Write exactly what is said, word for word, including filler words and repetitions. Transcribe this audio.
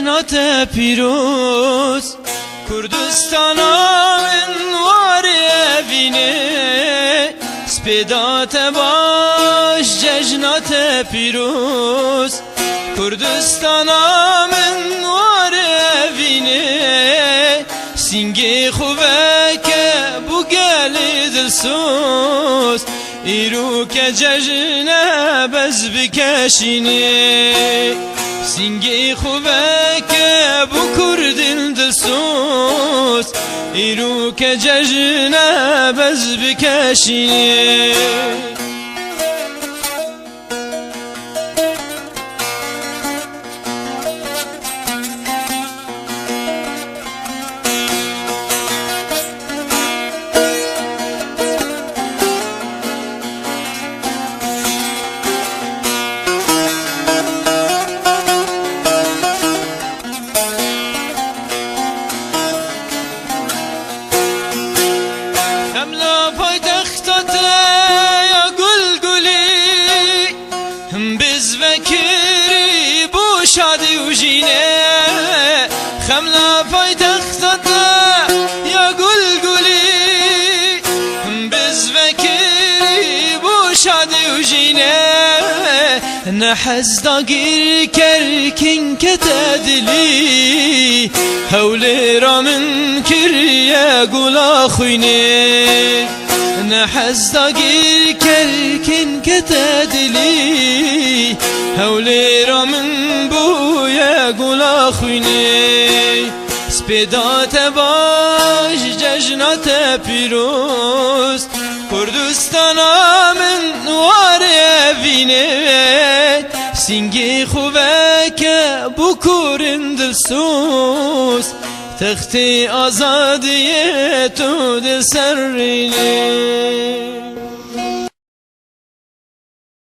Nate pîroz, Kurdistana min warê evînê, spêda te baş cejna te pîroz. Kurdistana min warê evînê, sîngê xwe veke bo gelê dilsoz. Îro ke cejne bez bikeşînê, sîngê xwe veke bo kurdin dilsoz. Îro ke cejne bez bikeşînê. Xemla paytexta te ya gul gulî, him biz vekirî bo şadî û jînê. Xemla paytexta te ya gul gulî, him biz vekirî bo şadî û jînê. Ne hez dagîr ker kîn kete dilî, hewlêra min kiriye gula xwînê. Ne hez dagîr ker kîn kete dilî, hewlêra min bûye gula xwînê. Spêda te baş, cejna te pîroz. Kurdistana min warê evînê, sîngê xwe veke bo kurin dilsoz. Textê azadiyê tu diserînî.